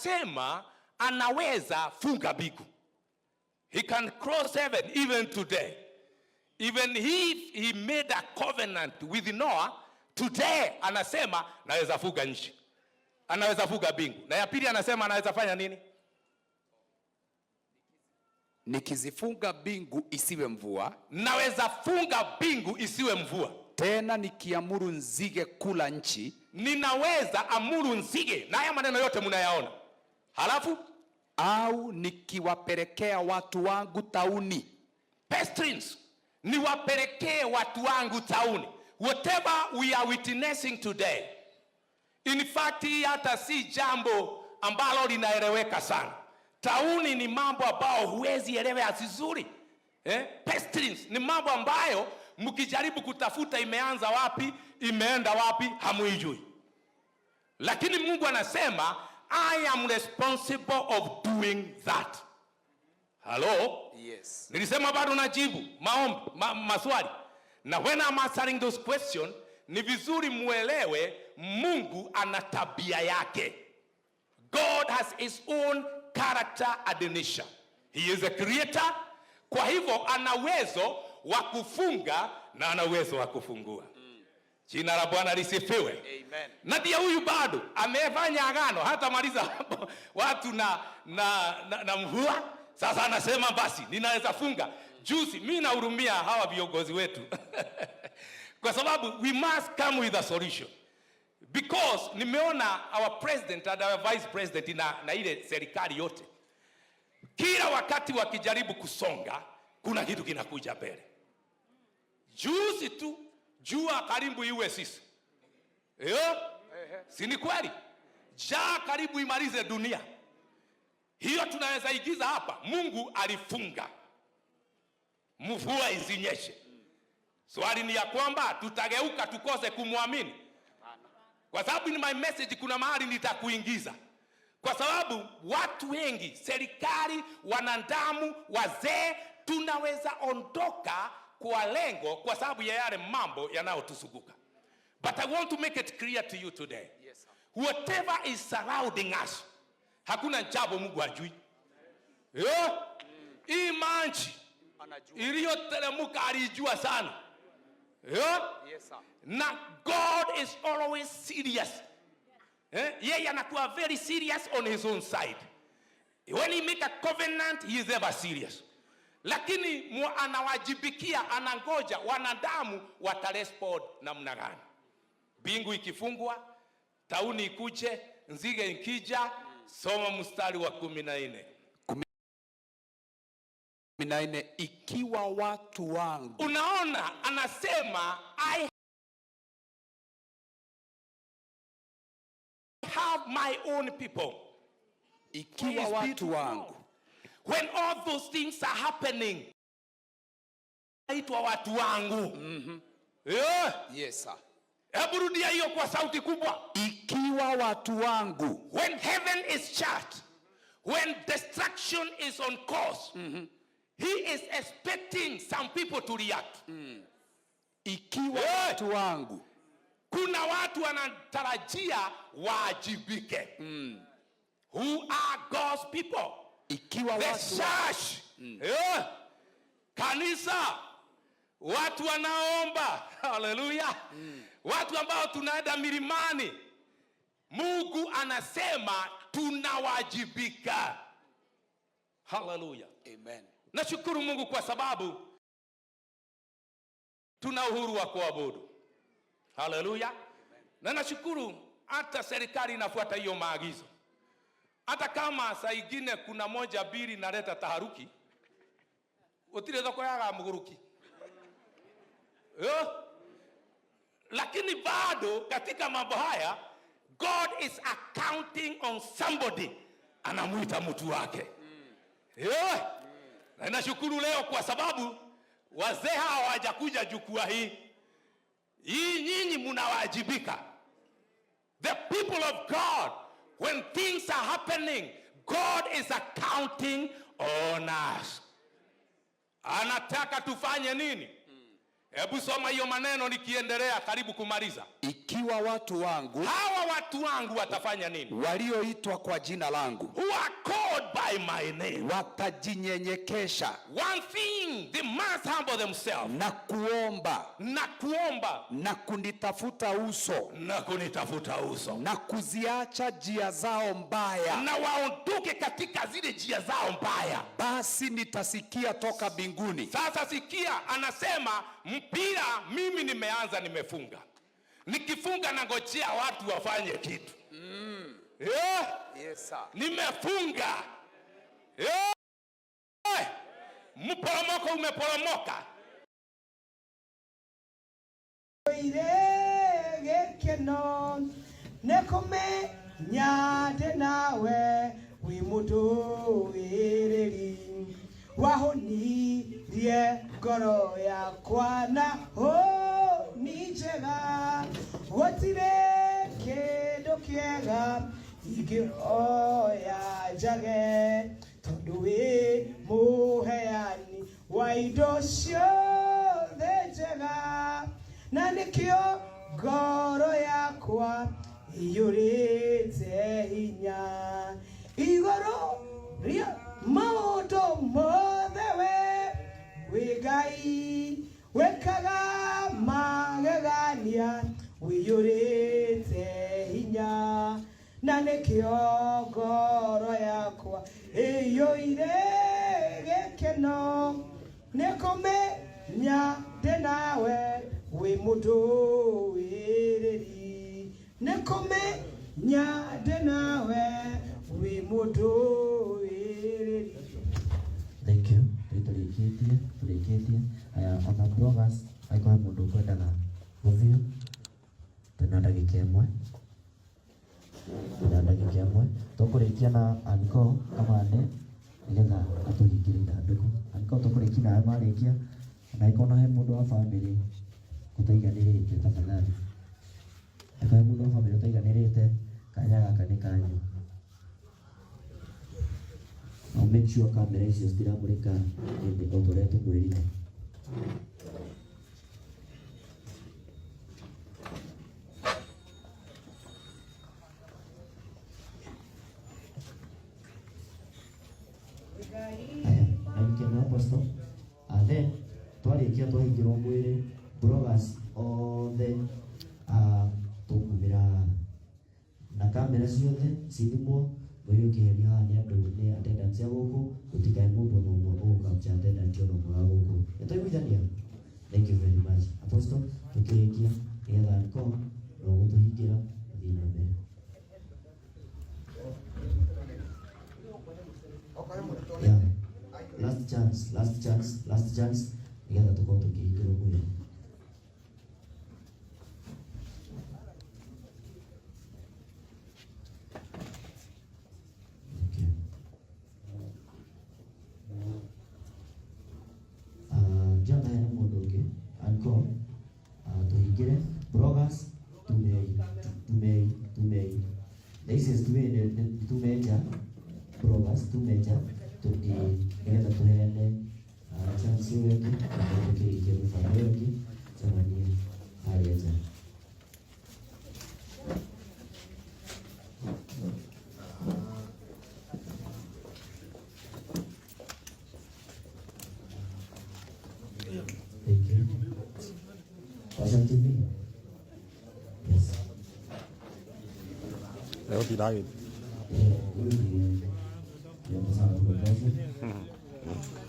Anasema anaweza funga mbingu. He can cross heaven even today. Even if he made a covenant with Noah, today anasema naweza funga nchi. Anaweza funga mbingu. Na ya pili anasema anaweza fanya nini? Nikizifunga mbingu isiwe mvua, Naweza funga mbingu isiwe mvua. Tena nikiamuru nzige kula nchi, Ninaweza amuru nzige, na haya maneno yote mnayaona. Halafu au nikiwapelekea watu wangu tauni, pestilence, niwapelekee watu wangu tauni. Whatever we are witnessing today, in fact, hii hata si jambo ambalo linaeleweka sana. Tauni ni mambo ambayo huwezi elewa vizuri, eh? Pestilence ni mambo ambayo mkijaribu kutafuta imeanza wapi, imeenda wapi, hamuijui. Lakini Mungu anasema, "I am responsible of doing that." Hello? Yes. Nilisema bado najibu maombi, maswali. Na when I'm answering those questions, ni vizuri muelewe Mungu ana tabia yake. God has his own character and nature. He is a creator. Kwa hivyo ana uwezo wa kufunga na ana uwezo wa kufungua. Jina la Bwana lisifiwe. Amen. Na ndiye huyu bado amefanya agano, hata maliza watu na mvua. Sasa anasema basi ninaweza funga. Juzi mi nahurumia hawa viongozi wetu kwa sababu we must come with a solution, because nimeona our president and our vice president na ile serikali yote, kila wakati wakijaribu kusonga, kuna kitu kinakuja mbele. Juzi tu jua karibu iwe sisi. Yo? Si ni kweli? Njaa karibu imalize dunia. Hiyo tunaweza igiza hapa. Mungu alifunga mvua isinyeshe. Swali ni ya kwamba tutageuka tukose kumwamini? Kwa sababu in my message kuna mahali nitakuingiza, kwa sababu watu wengi, serikali, wanadamu, wazee, tunaweza ondoka kwa lengo kwa sababu ya yale mambo yanayotuzunguka. But I want to make it clear to you today. Yes, sir. Whatever is surrounding us, hakuna jambo Mungu hajui. Yeah? Hii maji Anajua. Iliyoteremka alijua sana. Yeah? Yes, sir. Na God is always serious. Eh? Yeye anakuwa very serious on his own side. When he make a covenant, he is ever serious. Lakini anawajibikia, anangoja wanadamu watarespond namna gani. Mbingu ikifungwa, tauni ikuje, nzige ikija, soma mstari wa 14. 14, ikiwa watu wangu Unaona, anasema, "I have my own people." Ikiwa Praise be to watu God. Wangu When all those things are happening, naitwa watu wangu. Yeah. Yes, sir. Hebu rudia hiyo kwa sauti kubwa. Ikiwa watu wangu When heaven is shut, when destruction is on course, he is expecting some people to react. Ikiwa Hey! watu wangu Kuna watu wanatarajia waajibike. Who are God's people? Ikiwa The watu wangu church. Yeah. Kanisa. Watu wanaomba. Haleluya. Watu ambao tunaenda milimani. Mungu anasema tunawajibika. Haleluya. Amen. Nashukuru Mungu kwa sababu tuna uhuru wa kuabudu. Haleluya. Na nashukuru hata serikali inafuata hiyo maagizo. Hata kama saa ingine kuna moja mbili naleta taharuki, utire thoko yaga muguruki. Eh? Lakini bado katika mambo haya God is accounting on somebody, anamuita mtu wake. Eh? Na nashukuru leo kwa sababu wazee hawa hawajakuja jukwaa hii. Hii nyinyi mnawajibika. The people of God, when things are happening, God is accounting on us. Anataka tufanye nini? Hebu soma hiyo maneno nikiendelea karibu kumaliza. Ikiwa watu wangu, hawa watu wangu watafanya nini? Walioitwa kwa jina langu, who are called by my name, watajinyenyekesha. One thing, they must humble themselves. Na kuomba, na kuomba, na kunitafuta uso, na kunitafuta uso, na kuziacha njia zao mbaya, na waondoke katika zile njia zao mbaya, basi nitasikia toka mbinguni. Sasa sikia, anasema mpira mimi nimeanza, nimefunga. Nikifunga nangojea watu wafanye kitu. Yeah. Yes, sir. Nimefunga. Yeah. Mporomoko umeporomoka. Gĩkeno nĩ kũmenya ndĩ nawe wĩ mũndũĩrĩri wahonirie ngoro yakwa na honi njega gũtirĩ kĩndũ kĩega ingĩoya njage tondũ wĩ mũheani wa indo ciothe njega na nĩkĩo ngoro yakwa iyũrĩte hinya igũrũ rĩa maũndũ mothe we wĩ Ngai wĩkaga magegania wĩiyũrĩte hinya na nĩkĩo ngoro yakwa ĩiyũire gĩkeno nĩ kũmenya ndĩ nawe wĩ mũndũĩrĩri nĩ kũmenya ndĩ nawe wĩ mũndũĩrĩri. Thank you. Tũrĩkĩtie. Aya, ona bloggers, angĩkorwo he mũndũ ũkwendaga gũthiĩ, twĩna ndagĩka ĩmwe. Twĩna ndagĩka ĩmwe. Tũkũrĩkia na Anko Kamande nĩgetha atũhingĩre ithandũkũ. Anko tũkũrĩkia nawe marĩkia, na angĩkorwo he mũndũ wa bamĩrĩ ũtaiganĩrĩte tafadhali. Angĩkorwo he mũndũ wa bamĩrĩ ũtaiganĩrĩte, kanya gaka nĩ kanyu. Na make sure kamera icio citiramũrĩka hĩndĩ o ta ũrĩa tũkwĩrire. Aya, na Apostle. And then twarĩkia twahingĩrwo mwĩrĩ bloggers othe tũkumĩra haha na kamera ciothe cithimwo mwĩrĩ ũkĩherio haha nĩ andũ nĩ attendants a gũkũ gũtikae mũndũ ona ũmwe ũgũcapture attendant ona ũmwe wa gũkũ. Nĩtwaiguithania? Thank you very much. Apostle, tũkĩrĩkia nĩgetha Anko no ũgũtũhingĩra ũthiĩ na mbere. Yeah. Last chance, last chance, last chance nĩgetha tũkorwo tũkĩhingĩrwo mwĩrĩ. Thank you. Ndiona hena mũndũ ũngĩ Anko, tũhingĩre bloggers tumei the easiest way nĩ tume nja bloggers tume nja tũthiĩ nĩgetha tũheane chance ĩyo ĩngĩ na tũkĩrĩkia mĩbango ĩyo ĩngĩ cemanie harĩa nja. Thank you. Passion TV? Yes. Leo tiragĩthiĩ. Huyu ndiye ndiye msana wa kazi.